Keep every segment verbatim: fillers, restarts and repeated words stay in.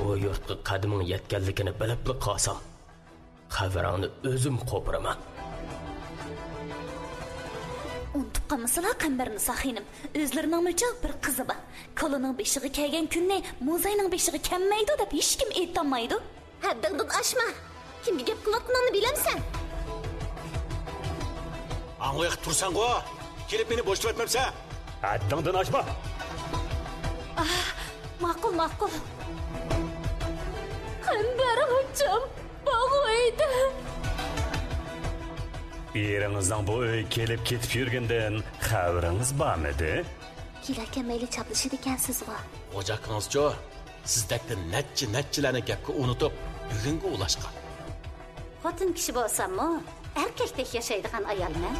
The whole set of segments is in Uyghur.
بۇ يۇرتقا قەدىمىڭ يەتكەنلىكىنى بىلىپلا قالسام، قەبرەڭنى ئۆزۈم قوپۇرىمەن. ئۇنتۇپ قالمىسىلا، قەمبەرنىسا خېنىم، ئۆزلىرىنىڭمۇچۇ بىر قىزى بار. كالىنىڭ بېشىغا كەلگەن كۈننى موزاينىڭ بېشىغا كەلمەيدۇ دەپ ھېچكىم ئېيتالمايدۇ. ھەددىڭدىن ئاشما! كىمگە گەپ قىلىۋاتقىنىڭنى بىلەمسەن؟ ئاڭغا يېقىپ تۇرساڭغۇ! كېلىپ مېنى بوشىتىۋەتمەمسەن! ھەددىڭدىن ئاشما! ئاھ، ماقۇل، ماقۇل. قەمبەر خوجام، بۇ ئۆيدە. ئېرىڭىزنىڭ بۇ ئۆيگە كېلىپ كېتىپ يۈرگىنىدىن خەۋىرىڭىز بارمىدى؟ كېلەركەن مەيلى چاپلىشىدىكەنسىزغۇ؟ خوجا ئاكىڭىزچۇ، سىزدەكتە نەچچە، نەچچىلەرنى گەپكە ئۇنتۇپ، بۈگۈنگە ئۇلاشقان. خوتۇن كىشى بولساممۇ، ئەركەكتەك ياشايدىغان ئايالمەن.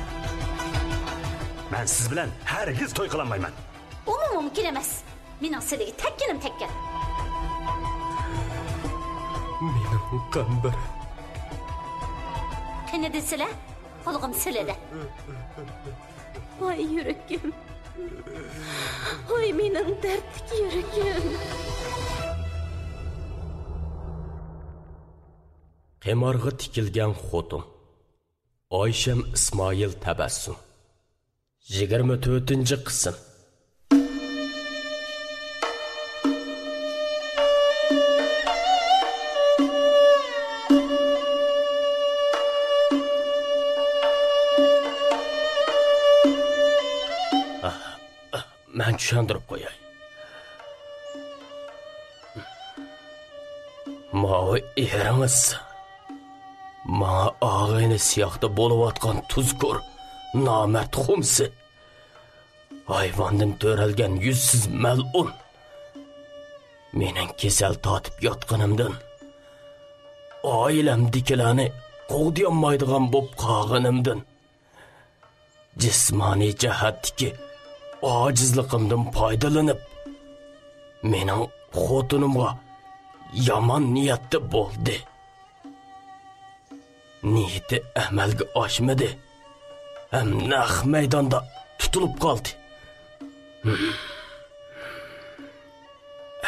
مەن سىز بىلەن ھەرگىز توي قىلالمايمەن. ئۇمۇ مۇمكىن ئەمەس. مېنىڭ سىلىگە تەگكىنىم تەگكەن. مېنىڭ قەمبىرىم. قېنى دېسىلە، قۇلىقىم سىلىدە. ۋاي يۈرىكىم. ۋاي مېنىڭ دەردلىك يۈرىكىم. قىمارغا تىكىلگەن خوتۇن. ئايشەم ئىسمائىل تەبەسسۇم. يىگىرمە تۆتىنچى قىسىم. مەن چۈشەندۈرۈپ قوياي. ماۋۇ ئېرىڭىز ماڭا ئاغىنە سىياقتا بولۇۋاتقان تۇزكور، نامەرد خۇمسى. ھايۋاندىن تۆرەلگەن يۈزسىز مەلئۇن. مېنىڭ كېسەل تارتىپ ياتقىنىمدىن، ئائىلەمدىكىلەرنى قوغدىيالمايدىغان بولۇپ قالغىنىمدىن، جىسمانىي جەھەتتىكى ئاجىزلىقىمدىن پايدىلىنىپ، مېنىڭ خوتۇنۇمغا يامان نىيەتتە بولدى. نىيىتى ئەمەلگە ئاشمىدى ھەم نەق مەيداندا تۇتۇلۇپ قالدى.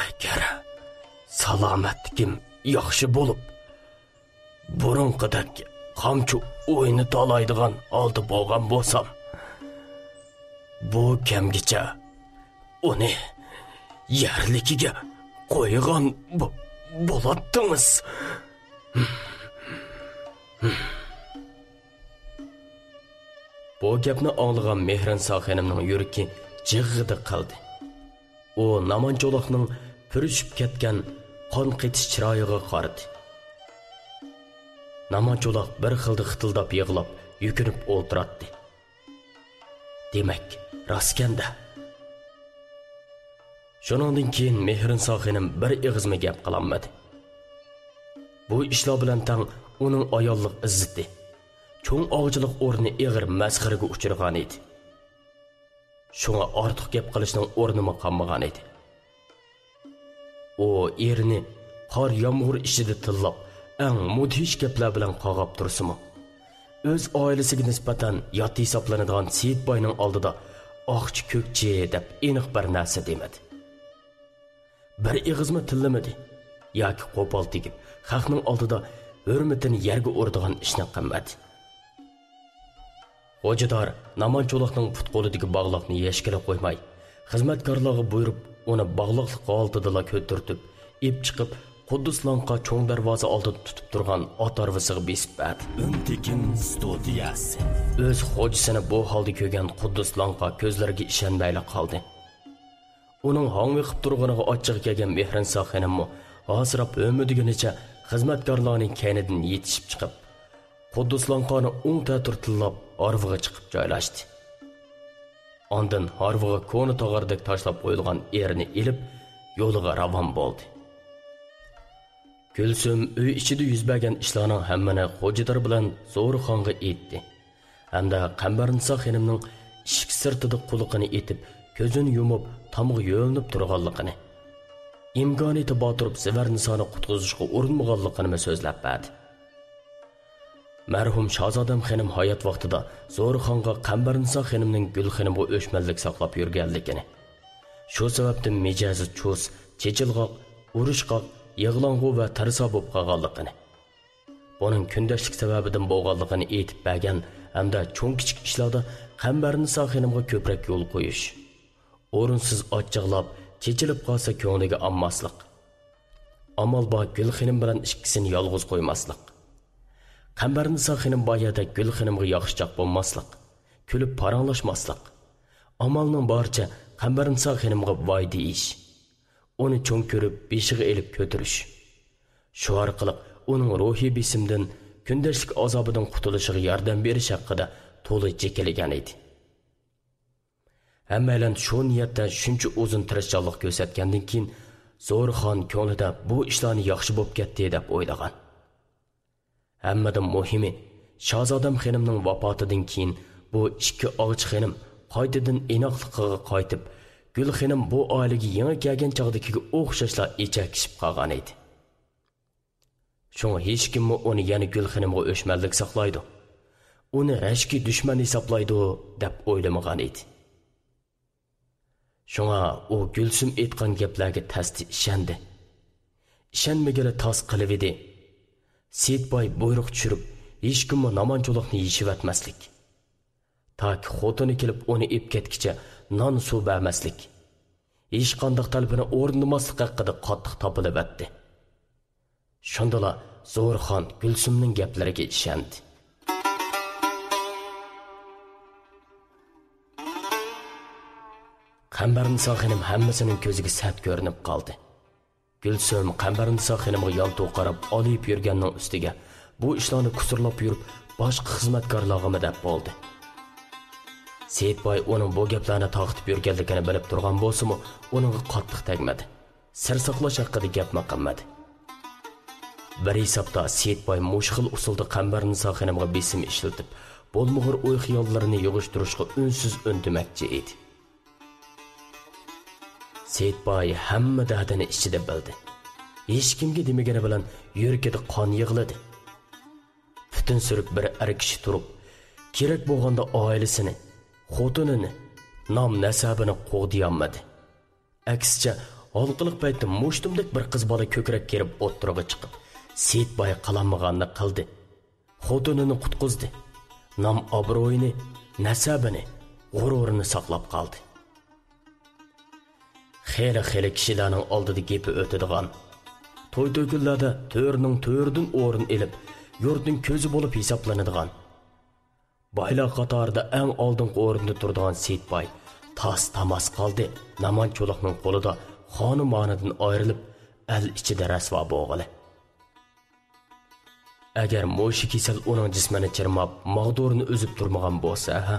ئەگەر سالامەتلىكىم ياخشى بولۇپ، بۇرۇنقىدەك قامچا ئوينىتالايدىغان ھالدا بولغان بولسام، بۇ كەمگىچە ئۇنى يەرلىكىگە قويغان بو-، بولاتتىڭىز. بۇ گەپنى ئاڭلىغان مېھرىنسا خېنىمنىڭ يۈرىكى جىغغىدە قىلدى. ئۇ نامان چولاقنىڭ پۈرۈشۈپ كەتكەن قان قېتىش چىرايىغا قارىدى. نامان چولاق بىر خىلدا خىتىلداپ يىغلاپ، يۈكۈنۈپ ئولتۇراتتى. دېمەك، راستكەن-دە. شۇنىڭدىن كېيىن مېھرىنسا خېنىم بىر ئېغىزمۇ گەپ قىلالمىدى. بۇ ئىشلار بىلەن تەڭ ئۇنىڭ ئاياللىق ئىززىتى، چوڭ ئاغىچىلىق ئورنى ئېغىر مەسخىرىگە ئۇچرىغانىدى. شۇڭا ئارتۇق گەپ قىلىشنىڭ ئورنىمۇ قالمىغانىدى. ئۇ ئېرىنى قار-يامغۇر ئىچىدە تىللاپ، ئەڭ مۇدھىش گەپلەر بىلەن قاغاپ تۇرسىمۇ، ئۆز ئائىلىسىگە نىسبەتەن يات ھېسابلىنىدىغان سېيىت باينىڭ ئالدىدا ئاقچى-كۆكچى دەپ ئېنىق بىر نەرسە دېمىدى. بىر ئېغىزمۇ تىللىمىدى ياكى قوپال تېگىپ، خەقنىڭ ئالدىدا ھۆرمىتىنى يەرگە ئۇرىدىغان ئىشنى قىلمىدى. خوجىدار نامان چولاقنىڭ پۇت-قولىدىكى باغلاقنى يەشكىلى قويماي، خىزمەتكارلارغا بۇيرۇپ، ئۇنى باغلاقلىق ھالىتىدىلا كۆتۈرتۈپ، ئېلىپ چىقىپ، قۇددۇس لاڭقا چوڭ دەرۋازا ئالدىدا تۇتۇپ تۇرغان ئات ھارۋىسىغا بېسىپ بەردى. ئۈنتىكىن ستۇدىيەسى. ئۆز خوجىسىنى بۇ ھالدا كۆرگەن قۇددۇس لاڭقا كۆزلىرىگە ئىشەنمەيلا قالدى. ئۇنىڭ ھاڭۋېقىپ تۇرغىنىغا ئاچچىقى كەلگەن مېھرىنسا خېنىممۇ ھاسىراپ ھۆمۈدىگىنىچە خىزمەتكارلارنىڭ كەينىدىن يېتىشىپ چىقىپ، قۇددۇس لاڭقانى ئوڭ تەتۈر تىللاپ، ھارۋىغا چىقىپ جايلاشتى. ئاندىن ھارۋىغا كونا تاغاردەك تاشلاپ قويۇلغان ئېرىنى ئېلىپ، يولىغا راۋان بولدى. گۈلسۈم ئۆي ئىچىدە يۈز بەرگەن ئىشلارنىڭ ھەممىنى خوجىدار بىلەن زورىخانغا ئېيتتى ھەمدە قەمبەرنىسا خېنىمنىڭ ئىشىك سىرتىدا قۇلىقىنى ئېتىپ، كۆزىنى يۇمۇپ، تامغا يۆلىنىپ تۇرغانلىقىنى، ئىمكانىيىتى بار تۇرۇپ زىۋەرنىسانى قۇتقۇزۇشقا ئۇرۇنمىغانلىقىنىمۇ سۆزلەپ بەردى. مەرھۇم شازادەم خېنىم ھايات ۋاقتىدا زورىخانغا قەمبەرنىسا خېنىمنىڭ گۈل خېنىمغا ئۆچمەنلىك ساقلاپ يۈرگەنلىكىنى، شۇ سەۋەبتىن مىجەزى چۇس، چېچىلغاق، ئۇرۇشقاق، يىغلاڭغۇ ۋە تەرسا بولۇپ قالغانلىقىنى، بۇنىڭ كۈندەشلىك سەۋەبىدىن بولغانلىقىنى ئېيتىپ بەرگەن ھەمدە چوڭ-كىچىك ئىشلاردا قەمبەرنىسا خېنىمغا كۆپرەك يول قويۇش، ئورۇنسىز ئاچچىقلاپ، چېچىلىپ قالسا كۆڭلىگە ئالماسلىق، ئامال بار گۈل خېنىم بىلەن ئىككىسىنى يالغۇز قويماسلىق، قەمبەرنىسا خېنىم بار يەردە گۈل خېنىمغا ياخشىچاق بولماسلىق، كۈلۈپ پاراڭلاشماسلىق، ئامالنىڭ بارىچە قەمبەرنىسا خېنىمغا ۋاي دېيىش، ئۇنى چوڭ كۆرۈپ بېشىغا ئېلىپ كۆتۈرۈش، شۇ ئارقىلىق ئۇنىڭ روھىي بېسىمدىن، كۈندەشلىك ئازابىدىن قۇتۇلۇشىغا ياردەم بېرىش ھەققىدە تولا جېكىلىگەن ئىدى. ھەممەيلەن شۇ نىيەتتە شۇنچە ئۇزۇن تىرىشچانلىق كۆرسەتكەندىن كېيىن، زورخان كۆڭلىدە بۇ ئىشلارنى ياخشى بوپ كەتتى دەپ ئويلىغان. ھەممىدىن مۇھىمى، شازادەم خېنىمنىڭ ۋاپاتىدىن كېيىن بۇ ئىككى ئاغىچ خېنىم قايتىدىن ئىناقلىقىغا قايتىپ، گۈل خېنىم بۇ ئائىلىگە يېڭى كەلگەن چاغدىكىگە ئوخشاشلا ئېچەكىشىپ قالغان ئىدى. شۇڭا ھېچكىممۇ ئۇنى يەنە گۈل خېنىمغا ئۆچمەنلىك ساقلايدۇ، ئۇنى رەشكى دۈشمەن ھېسابلايدۇ دەپ ئويلىمىغان ئىدى. شۇڭا ئۇ گۈلسۈم ئېيتقان گەپلەرگە تەستە ئىشەندى. ئىشەنمىگىلى تاس قىلىۋىدى. سېيىتباي بۇيرۇق چۈشۈرۈپ، ھېچكىممۇ نامان چولۇقنى يېشىۋەتمەسلىك، تاكى خوتۇنى كېلىپ ئۇنى ئېلىپ كەتكىچە نان سۇ بەرمەسلىك، ھېچقانداق تەلىپىنى ئورۇندىماسلىق ھەققىدە قاتتىق تاپىلىۋەتتى. شۇندىلا زورخان گۈلسۈمنىڭ گەپلىرىگە ئىشەندى. قەمبەرنىسا خېنىم ھەممىسىنىڭ كۆزىگە سەت كۆرۈنۈپ قالدى. گۈلسۈم قەمبەرنىسا خېنىمغا يانتۇ قاراپ ئالىيىپ يۈرگەننىڭ ئۈستىگە بۇ ئىشلارنى كۇسۇرلاپ يۈرۈپ، باشقا خىزمەتكارلارغىمۇ دەپ بولدى. سېيىتباي ئۇنىڭ بۇ گەپلەرنى تارقىتىپ يۈرگەنلىكىنى بىلىپ تۇرغان بولسىمۇ، ئۇنىڭغا قاتتىق تەگمىدى. سىر ساقلاش ھەققىدە گەپمۇ قىلمىدى. بىر ھېسابتا سېيىتباي مۇشۇ خىل ئۇسۇلدا قەمبەرنىسا خېنىمغا بېسىم ئىشلىتىپ، بولمىغۇر ئوي-خىياللىرىنى يىغىشتۇرۇشقا ئۈنسىز ئۈندىمەكچى ئىدى. سېيىتباي ھەممە دەردىنى ئىچىدە بىلدى. ھېچكىمگە دېمىگىنى بىلەن يۈرىكىدە قان يىغلىدى. پۈتۈن سۈرۈك بىر ئەر كىشى تۇرۇپ، كېرەك بولغاندا ئائىلىسىنى، خوتۇنىنى، نام-نەسەبىنى قوغدىيالمىدى. ئەكسىچە، ھالقىلىق پەيتتە مۇشتۇمدەك بىر قىز بالا كۆكرەك كېرىپ ئوتتۇرىغا چىقىپ، سېيىتباي قىلالمىغاننى قىلدى. خوتۇنىنى قۇتقۇزدى. نام-ئابرۇيىنى، نەسەبىنى، غۇرۇرىنى ساقلاپ قالدى. خېلى-خېلى كىشىلەرنىڭ ئالدىدا گېپى ئۆتىدىغان، توي-تۆكۈنلەردە تۆرىنىڭ تۆرىدىن ئورۇن ئېلىپ، يۇرتنىڭ كۆزى بولۇپ ھېسابلىنىدىغان، بايلار قاتارىدا ئەڭ ئالدىنقى ئورۇندا تۇرىدىغان سېيىتباي تاس-تاماس قالدى، نامان چولۇقنىڭ قولىدا خانىمانىدىن ئايرىلىپ، ئەل ئىچىدە رەسۋا بولغىلى. ئەگەر مۇشۇ كېسەل ئۇنىڭ جىسمىنى چىرماپ، ماغدۇرىنى ئۈزۈپ تۇرمىغان بولسا، ھە؟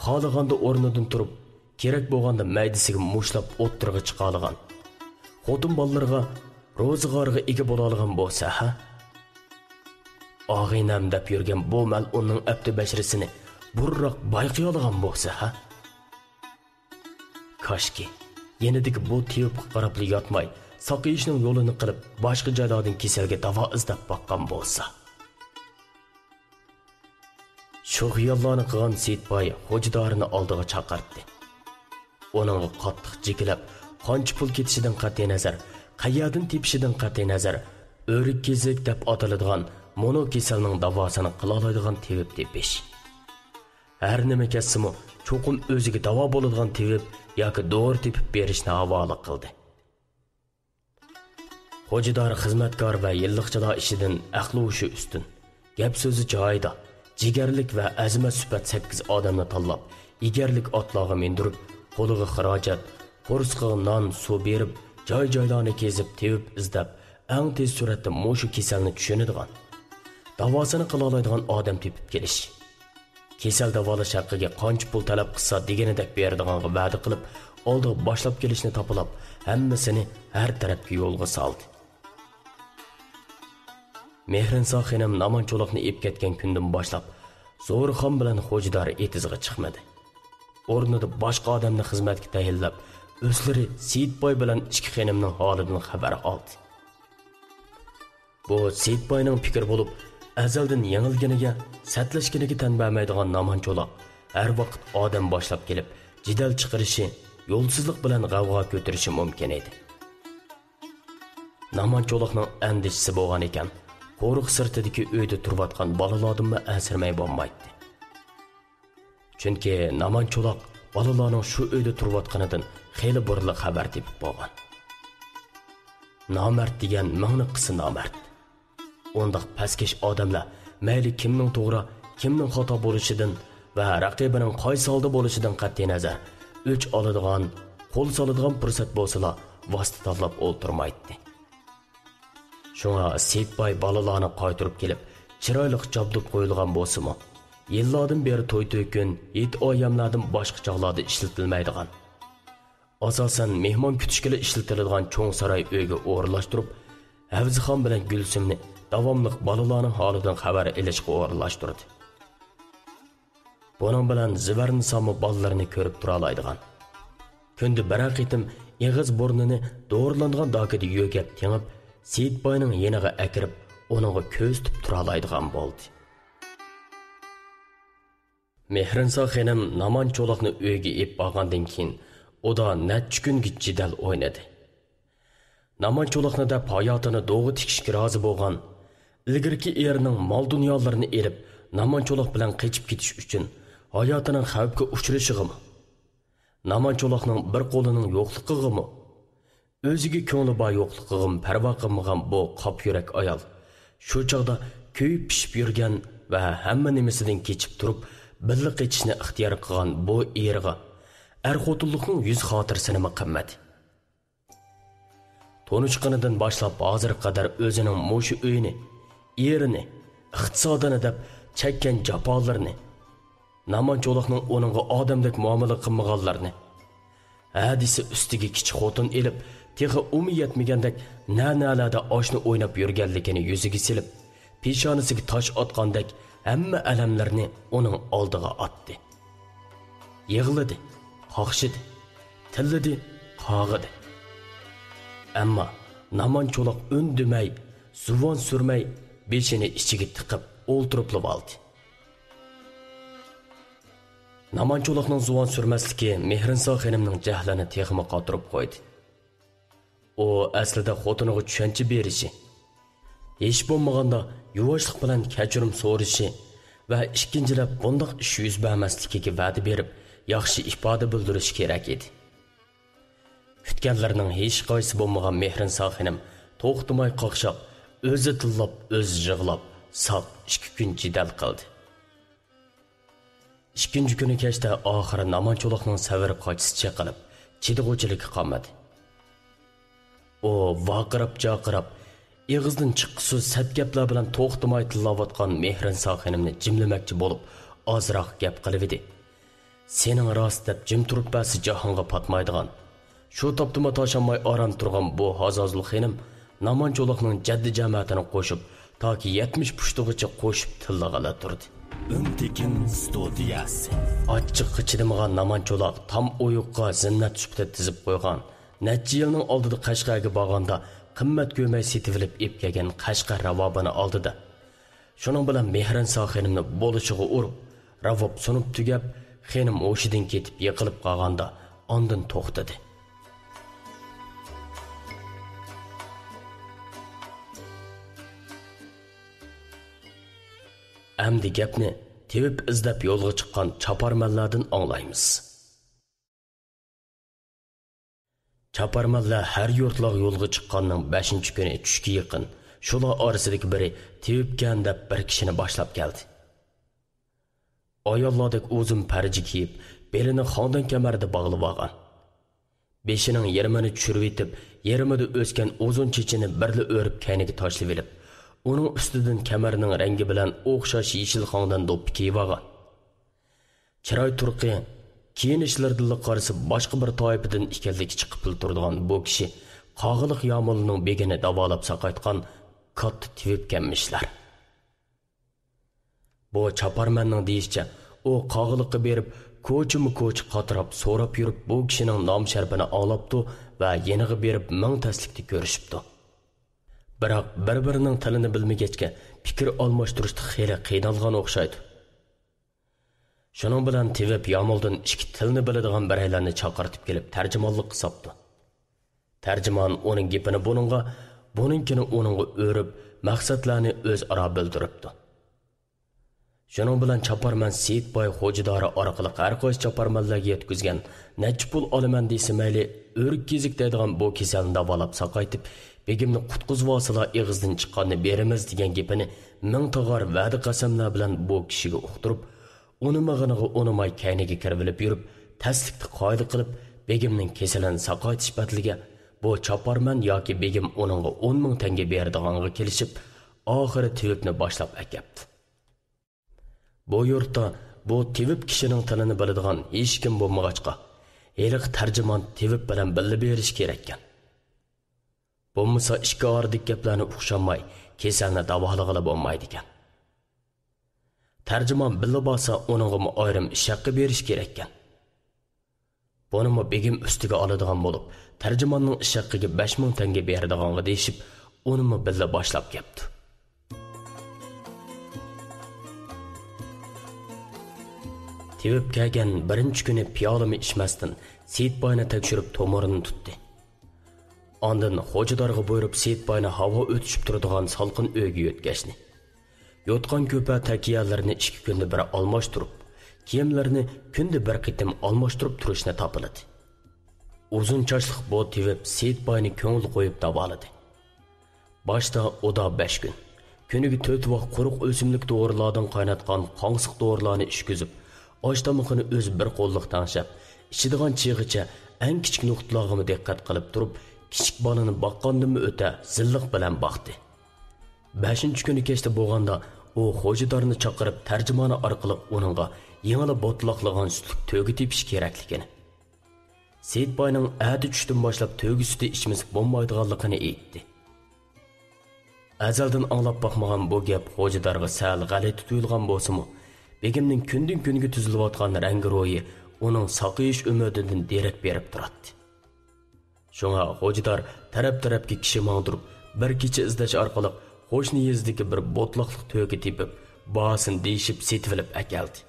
خالىغاندا ئورنىدىن تۇرۇپ، كېرەك بولغاندا مەيدىسىگە مۇشتلاپ ئوتتۇرىغا چىقالىغان، خوتۇن بالىلىرىغا، روزىغارغا ئىگە بولالىغان بولسا، ھە؟ ئاغىنەم دەپ يۈرگەن بۇ مەلئۇننىڭ ئەپتى بەشىرىسىنى بۇرۇنراق بايقىيالىغان بولسا، ھە؟ كاشكى، يېنىدىكى بۇ تېۋىپقا قاراپلا ياتماي، ساقىيىشنىڭ يولىنى قىلىپ، باشقا جايلاردىن كېسەلگە داۋا ئىزدەپ باققان بولسا. شۇ خىياللارنى قىلغان سېيىتباي خوجىدارىنى ئالدىغا چاقىرتتى. ئۇنىڭغا قاتتىق جېكىلەپ، قانچە پۇل كېتىشىدىن قەتئىينەزەر، قەيەردىن تېپىشىدىن قەتئىينەزەر، ئۆرۈك كېزىك دەپ ئاتىلىدىغان مۇنۇ كېسەلنىڭ داۋاسىنى قىلالايدىغان تېۋىپ تېپىش، ھەر نېمە كەتسىمۇ، چوقۇم ئۆزىگە داۋا بولىدىغان تېۋىپ ياكى دورا تېپىپ بېرىشنى ھاۋالە قىلدى. خوجىدار خىزمەتكار ۋە يىللىقچىلار ئىچىدىن ئەقلى-ھوشى ئۈستۈن، گەپ-سۆزى جايىدا، جىگەرلىك ۋە ئەزىمەت سۈپەت سەككىز ئادەمنى تاللاپ، ئېگەرلىك ئاتلارغا مىندۈرۈپ، قولىغا خىراجەت، قورسىقىغا نان، سۇ بېرىپ، جاي-جايلارنى كېزىپ، تېۋىپ ئىزدەپ، ئەڭ تېز سۈرئەتتە مۇشۇ كېسەلنى چۈشىنىدىغان، داۋاسىنى قىلالايدىغان ئادەم تېپىپ كېلىش. كېسەل داۋالاش ھەققىگە قانچە پۇل تەلەپ قىلسا دېگىنىدەك بېرىدىغانغا ۋەدە قىلىپ، ئالدىغا باشلاپ كېلىشنى تاپىلاپ، ھەممىسىنى ھەر تەرەپكە يولغا سالدى. مېھرىنسا خېنىم نامان چولاقنى ئېلىپ كەتكەن كۈندىن باشلاپ، زورخان بىلەن خوجىدار ئېتىزغا چىقمىدى. ئورنىدا باشقا ئادەمنى خىزمەتكە تەيىنلەپ، ئۆزلىرى سېيىتباي بىلەن ئىككى خېنىمنىڭ ھالىدىن خەۋەر ئالدى. بۇ سېيىتباينىڭ پىكرى بولۇپ، ئەزەلدىن يېڭىلگىنىگە، سەتلەشكىنىگە تەن بەرمەيدىغان نامان چولاق ھەر ۋاقىت ئادەم باشلاپ كېلىپ، جېدەل چىقىرىشى، يولسىزلىق بىلەن غەۋغا كۆتۈرۈشى مۇمكىن ئىدى. نامان چولاقنىڭ ئەندىشىسى بولغان ئىكەن، قورۇق سىرتىدىكى ئۆيدە تۇرۇۋاتقان بالىلاردىنمۇ ئەنسىرىمەي بولمايتتى. چۈنكى نامان چولاق بالىلارنىڭ شۇ ئۆيدە تۇرۇۋاتقىنىدىن خېلى بۇرۇنلا خەۋەر تېپىپ بولغان. نامەرد دېگەن مىڭنى قىلسا نامەرد. ئۇنداق پەسكەش ئادەملەر مەيلى كىمنىڭ توغرا، كىمنىڭ خاتا بولۇشىدىن ۋە رەقىبىنىڭ قايسى ھالدا بولۇشىدىن قەتئىينەزەر، ئۆچ ئالىدىغان، قول سالىدىغان پۇرسەت بولسىلا، ۋاسىتە تاللاپ ئولتۇرمايتتى. شۇڭا سېيىتباي بالىلارنى قايتۇرۇپ كېلىپ، چىرايلىق چابدۇپ قويۇلغان بولسىمۇ، يىللاردىن بېرى توي-تۆكۈن، ھېيت-ئايەملەردىن باشقا چاغلاردا ئىشلىتىلمەيدىغان، ئاساسەن، مېھمان كۈتۈشكىلا ئىشلىتىلىدىغان چوڭ ساراي ئۆيگە ئورۇنلاشتۇرۇپ، ھەۋزىخان بىلەن گۈلسۈمنى داۋاملىق بالىلارنىڭ ھالىدىن خەۋەر ئېلىشقا ئورۇنلاشتۇردى. بۇنىڭ بىلەن زىۋەرنىسامۇ بالىلىرىنى كۆرۈپ تۇرالايدىغان، كۈندە بىرەر قېتىم ئېغىز بۇرنىنى دورىلانغان داكىدا يۆگەپ تېڭىپ، سېيىتباينىڭ يېنىغا ئەكىرىپ، ئۇنىڭغا كۆزىتىپ تۇرالايدىغان بولدى. مېھرىنسا خېنىم نامان چولاقنى ئۆيگە ئېلىپ بارغاندىن كېيىن، ئۇدا نەچچە كۈنگە جېدەل ئوينىدى. نامان چولاقنى دەپ ھاياتىنى دوغا تىكىشكە رازى بولغان، ئىلگىرىكى ئېرىنىڭ مال-دۇنيالىرىنى ئېلىپ، نامان چولاق بىلەن قېچىپ كېتىش ئۈچۈن ھاياتىنىڭ خەۋپكە ئۇچرىشىغىمۇ، نامان چولاقنىڭ بىر قولىنىڭ يوقلۇقىغىمۇ، ئۆزىگە كۆڭلى بار يوقلۇقىغىمۇ پەرۋا قىلمىغان بۇ قاپا يۈرەك ئايال شۇ چاغدا كۆيۈپ پىشىپ يۈرگەن ۋە ھەممە نېمىسىدىن كېچىپ تۇرۇپ، بىللە قېچىشنى ئىختىيار قىلغان بۇ ئېرىغا ئەر-خوتۇنلۇقنىڭ يۈز خاتىرىسىنىمۇ قىلمىدى. تونۇشقىنىدىن باشلاپ ھازىرغا قەدەر ئۆزىنىڭ مۇشۇ ئۆيىنى، ئېرىنى، ئىقتىسادىنى دەپ چەككەن جاپالىرىنى، نامان چولاقنىڭ ئۇنىڭغا ئادەمدەك مۇئامىلە قىلمىغانلىرىنى، ھە دېسە ئۈستىگە كىچىك خوتۇن ئېلىپ، تېخى ئۇمى يەتمىگەندەك نە-نەلەردە ئاشنا ئويناپ يۈرگەنلىكىنى يۈزىگە سېلىپ، پېشانىسىگە تاش ئاتقاندەك ھەممە ئەلەملىرىنى ئۇنىڭ ئالدىغا ئاتتى. يىغلىدى، قاقشىدى، تىللىدى، قاغىدى. ئەمما نامان چولاق ئۈندىمەي، زۇۋان سۈرمەي، بېشىنى ئىچىگە تىقىپ ئولتۇرۇپلىۋالدى. نامان چولاقنىڭ زۇۋان سۈرمەسلىكى مېھرىنسا خېنىمنىڭ جەھلىنى تېخىمۇ قاتۇرۇپ قويدى. ئۇ ئەسلىدە خوتۇنىغا چۈشەنچە بېرىشى، ھېچ بولمىغاندا يۇۋاشلىق بىلەن كەچۈرۈم سورىشى ۋە ئىككىنچىلەپ بۇنداق ئىش يۈز بەرمەسلىكىگە ۋەدە بېرىپ، ياخشى ئىپادە بىلدۈرۈشى كېرەك ئىدى. كۈتكەنلىرىنىڭ ھېچقايسىسى بولمىغان مېھرىنسا خېنىم توختىماي قاقشاپ، ئۆزى تىللاپ، ئۆزى يىغلاپ، ساق ئىككى كۈن جېدەل قىلدى. ئىككىنچى كۈنى كەچتە ئاخىرى نامان چولاقنىڭ سەۋر قاچىسى چېقىلىپ، چىدىغۇچىلىكى قالمىدى. ئۇ ۋارقىراپ-جارقىراپ، ئېغىزدىن چىققۇسىز سەت گەپلەر بىلەن توختىماي تىللاۋاتقان مېھرىنسا خېنىمنى جىملىمەكچى بولۇپ، ئازراق گەپ قىلىۋىدى. سېنىڭ راست دەپ جىم تۇرۇپ بەرسە جاھانغا پاتمايدىغان، شۇ تاپتىمۇ تاشانماي ئاران تۇرغان بۇ ھازازۇل خېنىم نامان چولاقنىڭ جەددى-جامائىتىنى قوشۇپ، تاكى يەتمىش پۇشتىغىچە قوشۇپ تىللىغىلى تۇردى. ئۈن تېكىن ستۇدىيەسى. ئاچچىققا چىدىمىغان نامان چولاق تام ئويۇققا زىننەت سۈپىتىدە تىزىپ قويغان، نەچچە يىلنىڭ ئالدىدا قەشقەرگە بارغاندا قىممەت كۆرمەي سېتىۋېلىپ ئېلىپ كەلگەن قەشقەر راۋابىنى ئالدى-دە، شۇنىڭ بىلەن مېھرىنسا خېنىمنى بولۇشىغا ئۇرۇپ، راۋاب سۇنۇپ تۈگەپ، خېنىم ھوشىدىن كېتىپ يىقىلىپ قالغاندا، ئاندىن توختىدى. ئەمدى گەپنى تېۋىپ ئىزدەپ يولغا چىققان چاپارمەنلەردىن ئاڭلايمىز. چاپارمەنلەر ھەر يۇرتلارغا يولغا چىققاننىڭ بەشىنچى كۈنى چۈشكە يېقىن شۇلار ئارىسىدىكى بىرى تېۋىپكەن دەپ بىر كىشىنى باشلاپ كەلدى. ئاياللاردەك ئۇزۇن پەرجە كىيىپ، بېلىنى خاڭدەن كەمەردە باغلىۋالغان. بېشىنىڭ يېرىمىنى چۈشۈرۈۋېتىپ، يېرىمىدا ئۆسكەن ئۇزۇن چېچىنى بىرلا ئۆرۈپ كەينىگە تاشلىۋېلىپ، ئۇنىڭ ئۈستىدىن كەمەرنىڭ رەڭگى بىلەن ئوخشاش يېشىل خاڭدەن دوپپا كىيىۋالغان. چىراي تۇرقى، كىيىنىشلىرىدىنلا قارىسا باشقا بىر تائىپىدىن ئىكەنلىكى چىقىپلا تۇرىدىغان بۇ كىشى قاغىلىق يامۇلنىڭ بېگىنى داۋالاپ ساقايتقان كاتتا تېۋىپكەنمىشلەر. بۇ چاپارمەننىڭ دېيىشىچە، ئۇ قاغىلىققا بېرىپ، كوچىمۇ كوچا قاتراپ سوراپ يۈرۈپ، بۇ كىشىنىڭ نام-شەرىپىنى ئاڭلاپتۇ ۋە يېنىغا بېرىپ مىڭ تەسلىكتە كۆرۈشۈپتۇ. بىراق بىر-بىرىنىڭ تىلىنى بىلمىگەچكە، پىكىر ئالماشتۇرۇشتا خېلى قىينالغان ئوخشايدۇ. شۇنىڭ بىلەن تېۋىپ يامۇلدىن ئىككى تىلنى بىلىدىغان بىرەيلەننى چاقىرتىپ كېلىپ تەرجىمانلىققا ساپتۇ. تەرجىمان ئۇنىڭ گېپىنى بۇنىڭغا بۇنىڭكىنى ئۇنىڭغا ئۆرۈپ، مەقسەتلەرنى ئۆزئارا بىلدۈرۈپتۇ. شۇنىڭ بىلەن چاپارمەن سېيىت باي خوجىدارى ئارقىلىق ھەر قايسى چاپارمەنلەرگە يەتكۈزگەن نەچچە پۇل ئالىمەن دېسە مەيلى، ئۆرۈك كېزىك دەيدىغان بۇ كېسەلنى داۋالاپ ساقايتىپ، بېگىمنى قۇتقۇزۇۋالسىلا ئېغىزدىن چىققاننى بېرىمىز دېگەن گېپىنى مىڭ تاغار ۋەدە قەسەملەر بىلەن بۇ كىشىگە ئۇقتۇرۇپ، ئۇنىمىغىنىغا ئۇنىماي كەينىگە كىرىۋېلىپ يۈرۈپ، تەسلىكتە قايىل قىلىپ، بېگىمنىڭ كېسىلىنى ساقايتىش بەدىلىگە بۇ چاپارمەن ياكى بېگىم ئۇنىڭغا ئون مىڭ تەڭگە بېرىدىغانغا كېلىشىپ، ئاخىرى تېۋىپنى باشلاپ ئەكەپتۇ. بۇ يۇرتتا بۇ تېۋىپ كىشىنىڭ تىلىنى بىلىدىغان ھېچكىم بولمىغاچقا، ھېلىقى تەرجىمان تېۋىپ بىلەن بىللە بېرىشى كېرەككەن. بولمىسا ئىككى ئارىدىكى گەپلەرنى ئۇقۇشالماي، كېسەلنى داۋالىغىلى بولمايدىكەن. تەرجىمان بىللە بارسا، ئۇنىڭغىمۇ ئايرىم ئىش ھەققى بېرىش كېرەككەن. بۇنىمۇ بېگىم ئۈستىگە ئالىدىغان بولۇپ، تەرجىماننىڭ ئىش ھەققىگە بەش مىڭ تەڭگە بېرىدىغانغا دېيىشىپ، ئۇنىمۇ بىللە باشلاپ كەپتۇ. تېۋىپ كەلگەن بىرىنچى كۈنى پىيالىمۇ ئىچمەستىن، سېيىت باينى تەكشۈرۈپ تومۇرىنى تۇتتى. ئاندىن خوجىدارغا بۇيرۇپ، سېيىت باينى ھاۋا ئۆتۈشۈپ تۇرىدىغان سالقىن ئۆيگە يۆتكەشنى، يوتقان-كۆپە تەكىيەلىرىنى ئىككى كۈندە بىر ئالماشتۇرۇپ، كىيىملىرىنى كۈندە بىر قېتىم ئالماشتۇرۇپ تۇرۇشنى تاپىلىدى. ئۇزۇن چاچلىق بۇ تېۋىپ سېيىت باينى كۆڭۈل قويۇپ داۋالىدى. باشتا ئۇدا بەش كۈن، كۈنىگە تۆت ۋاق قۇرۇق ئۆسۈملۈك دورىلاردىن قايناتقان قاڭسىق دورىلارنى ئىچكۈزۈپ، ئاش-تامىقىنى ئۆزى بىر قوللۇق تەڭشەپ، ئىچىدىغان چېيىغىچە ئەڭ كىچىك نۇقتىلارغىمۇ دىققەت قىلىپ تۇرۇپ، كىچىك بالىنى باققاندىنمۇ ئۆتە زىللىق بىلەن باقتى. بەشىنچى كۈنى كەچتە بولغاندا، ئۇ خوجىدارنى چاقىرىپ، تەرجىمانى ئارقىلىق ئۇنىڭغا يېڭىلا بوتىلاقلىغان سۈتلۈك تۆگە تېپىش كېرەكلىكىنى، سېيىت باينىڭ ئەتە چۈشتىن باشلاپ تۆگە سۈتى ئىچمىسە بولمايدىغانلىقىنى ئېيتتى. ئەزەلدىن ئاڭلاپ باقمىغان بۇ گەپ خوجىدارغا سەل غەلىتە تۇيۇلغان بولسىمۇ، بېگىمنىڭ كۈندىن-كۈنگە تۈزۈلۈۋاتقان رەڭگى-روھى ئۇنىڭ ساقىيىش ئۈمىدىدىن دېرەك بېرىپ تۇراتتى. شۇڭا خوجىدار تەرەپ-تەرەپكە كىشى ماڭدۇرۇپ، بىر كېچە ئىزدەش ئارقىلىق قوشنا يېزىدىكى بىر بوتلاقلىق تۆگە تېپىپ، باھاسىنى دېيىشىپ سېتىۋېلىپ ئەكەلدى.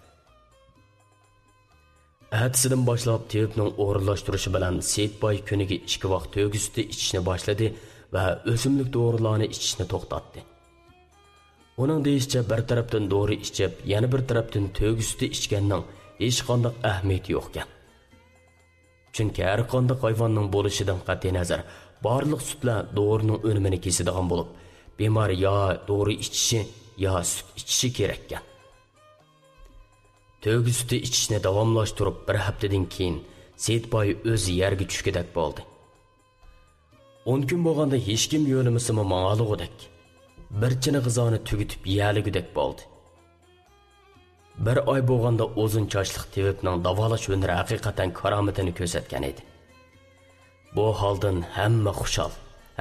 ئەتىسىدىن باشلاپ تېۋىپنىڭ ئورۇنلاشتۇرۇشى بىلەن سېيىت باي كۈنىگە ئىككى ۋاق تۆگە سۈتى ئىچىشنى باشلىدى ۋە ئۆسۈملۈك دورىلارنى ئىچىشنى توختاتتى. ئۇنىڭ دېيىشىچە، بىر تەرەپتىن دورا ئىچىپ، يەنە بىر تەرەپتىن تۆگە سۈتى ئىچكەننىڭ ھېچقانداق ئەھمىيىتى يوقكەن. چۈنكى ھەرقانداق ھايۋاننىڭ بولۇشىدىن قەتئىينەزەر، بارلىق سۈتلەر دورىنىڭ ئۈنۈمىنى كېسىدىغان بولۇپ، بىمار يا دورا ئىچىشى، يا سۈت ئىچىشى كېرەككەن. تۆگە سۈتى ئىچىشنى داۋاملاشتۇرۇپ، بىر ھەپتىدىن كېيىن سېيىت باي ئۆزى يەرگە چۈشكۈدەك بولدى. ئون كۈن بولغاندا ھېچكىم يۆلىمىسىمۇ ماڭالىغۇدەك، بىر چىنە غىزانى تۈگىتىپ يېيەلىگۈدەك بولدى. بىر ئاي بولغاندا ئۇزۇن چاچلىق تېۋىپنىڭ داۋالاش ھۈنىرى ھەقىقەتەن كارامىتىنى كۆرسەتكەن ئىدى. بۇ ھالدىن ھەممە خۇشال،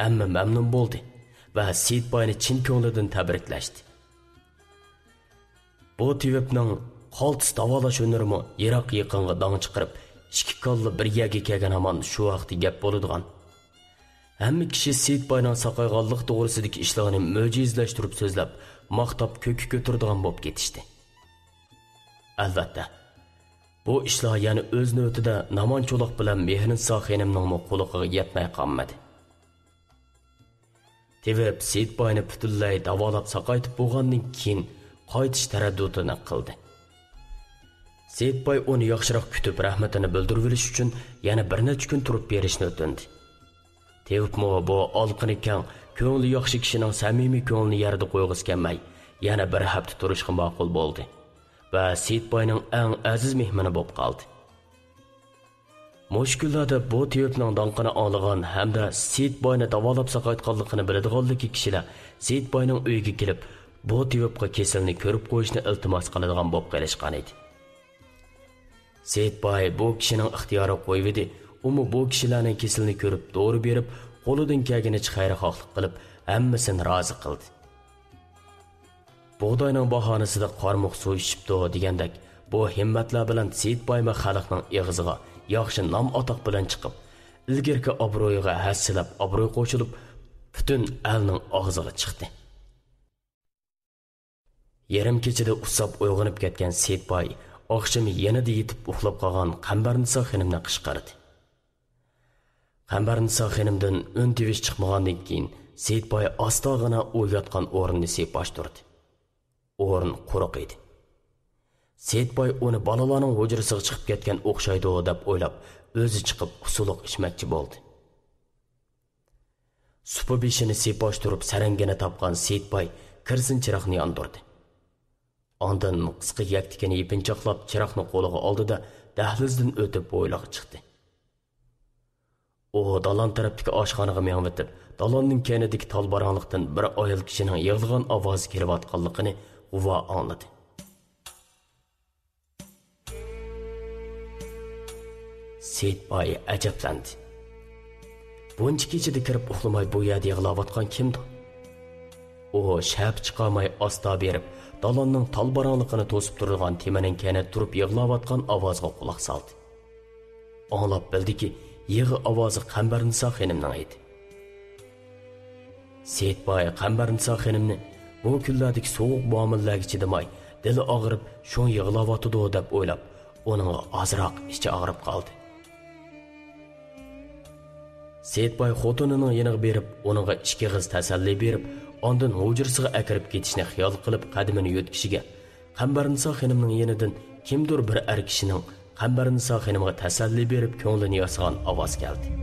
ھەممە مەمنۇن بولدى ۋە سېيىت باينى چىن كۆڭلىدىن تەبرىكلەشتى. بۇ تېۋىپنىڭ قالتىس داۋالاش ھۈنىرىمۇ يىراق-يېقىنغا داڭ چىقىرىپ، ئىككى كاللا بىر يەرگە كەلگەن ھامان شۇ ۋاقىتتا گەپ بولىدىغان. ھەممە كىشى سېيىت باينىڭ ساقايغانلىق توغرىسىدىكى ئىشلارنى مۆجىزىلەشتۈرۈپ سۆزلەپ، ماختاپ كۆككە كۆتۈرىدىغان بولۇپ كېتىشتى. ئەلۋەتتە، بۇ ئىشلار يەنە ئۆز نۆۋىتىدە نامان چولاق بىلەن مېھرىنىسا خېنىمنىڭمۇ قۇلىقىغا يەتمەي قالمىدى. تېۋىپ سېيىت باينى پۈتۈنلەي داۋالاپ ساقايتىپ بولغاندىن كېيىن، قايتىش تەرەددۇتىنى قىلدى. سېيىت باي ئۇنى ياخشىراق كۈتۈپ، رەھمىتىنى بىلدۈرۈۋېلىش ئۈچۈن يەنە بىر نەچچە كۈن تۇرۇپ بېرىشنى ئۆتۈندى. تېۋىپمۇ بۇ ئالىقىنى كەڭ، كۆڭلى ياخشى كىشىنىڭ سەمىمىي كۆڭلىنى يەردە قويغۇسى كەلمەي، يەنە بىر ھەپتە تۇرۇشقا ماقۇل بولدى ۋە سېيىت باينىڭ ئەڭ ئەزىز مېھمىنى بولۇپ قالدى. مۇشۇ كۈنلەردە بۇ تېۋىپنىڭ داڭقىنى ئاڭلىغان ھەمدە سېيىت باينى داۋالاپ ساقايتقانلىقىنى بىلىدىغانلىكى كىشىلەر سېيىت باينىڭ ئۆيىگە كېلىپ، بۇ تېۋىپقا كېسىلىنى كۆرۈپ قويۇشنى ئىلتىماس قىلىدىغان بولۇپ قېلىشقانىدى. سېيىت باي بۇ كىشىنىڭ ئىختىيارىغا قويۇۋىدى، ئۇمۇ بۇ كىشىلەرنىڭ كېسىلىنى كۆرۈپ، دورا بېرىپ، قولىدىن كەلگىنىچە خەير-خاھلىق قىلىپ، ھەممىسىنى رازى قىلدى. بۇغداينىڭ باھانىسىدا قارمۇق سۇ ئىچىپتۇ دېگەندەك، بۇ ھىممەتلەر بىلەن سېيىت بايمۇ خەلقنىڭ ئېغىزىغا ياخشى نام-ئاتاق بىلەن چىقىپ، ئىلگىرىكى ئابرۇيىغا ھەسسىلەپ ئابرۇي قوشۇلۇپ، پۈتۈن ئەلنىڭ ئاغزىغا چىقتى. يېرىم كېچىدە ئۇسساپ ئويغىنىپ كەتكەن سېيىت باي ئاخشىمى يېنىدا يېتىپ ئۇخلاپ قالغان قەمبەرنىسا خېنىمنى قىچقىردى. قەمبەرنىسا خېنىمدىن ئۈن-تىۋىش چىقمىغاندىن كېيىن، سېيىتباي ئاستاغىنا ئۇ ياتقان ئورۇننى سېپاشتۇردى. ئورۇن قۇرۇق ئىدى. سېيىتباي ئۇنى بالىلارنىڭ ھۇجرىسىغا چىقىپ كەتكەن ئوخشايدۇ دەپ ئويلاپ، ئۆزى چىقىپ ئۇسسۇلۇق ئىچمەكچى بولدى. سۇپا بېشىنى سېپاشتۇرۇپ سەرەڭگىنى تاپقان سېيىتباي كېرسىن چىراغنى ياندۇردى. ئاندىن قىسقا يەكتىكىنى يېپىنچاقلاپ چىراغنى قولىغا ئالدى-دە، دەھلىزدىن ئۆتۈپ ھويلىغا چىقتى. ئۇ دالان تەرەپتىكى ئاشخانىغا مېڭىۋېتىپ، دالاننىڭ كەينىدىكى تالباراڭلىقتىن بىر ئايال كىشىنىڭ يىغلىغان ئاۋازى كېلىۋاتقانلىقىنى غۇۋا ئاڭلىدى. سېيىتباي ئەجەبلەندى. بۇنچە كېچىدە كىرىپ ئۇخلىماي بۇ يەردە يىغلاۋاتقان كىمدۇ؟ ئۇ شەپە چىقارماي ئاستا بېرىپ، دالاننىڭ تالباراڭلىقىنى توسۇپ تۇرىدىغان تېمىنىڭ كەينىدە تۇرۇپ يىغلاۋاتقان ئاۋازغا قۇلاق سالدى. ئاڭلاپ بىلدىكى، يىغا ئاۋازى قەمبەرنىسا خېنىمنىڭ ئىدى. سېيىتباي قەمبەرنىسا خېنىمنى بۇ كۈنلەردىكى سوغۇق مۇئامىلىلەرگە چىدىماي، دىلى ئاغرىپ، شۇڭا يىغلاۋاتىدۇ دەپ ئويلاپ، ئۇنىڭغا ئازراق ئىچى ئاغرىپ قالدى. سېيىتباي خوتۇنىنىڭ يېنىغا بېرىپ، ئۇنىڭغا ئىككى ئېغىز تەسەللى بېرىپ، ئاندىن ھۇجرىسىغا ئەكىرىپ كېتىشنى خىيال قىلىپ قەدىمىنى يۆتكىشىگە، قەمبەرنىسا خېنىمنىڭ يېنىدىن كىمدۇر بىر ئەر كىشىنىڭ قەمبەرنىسا خېنىمغا تەسەللى بېرىپ كۆڭلىنى ياسىغان ئاۋاز كەلدى.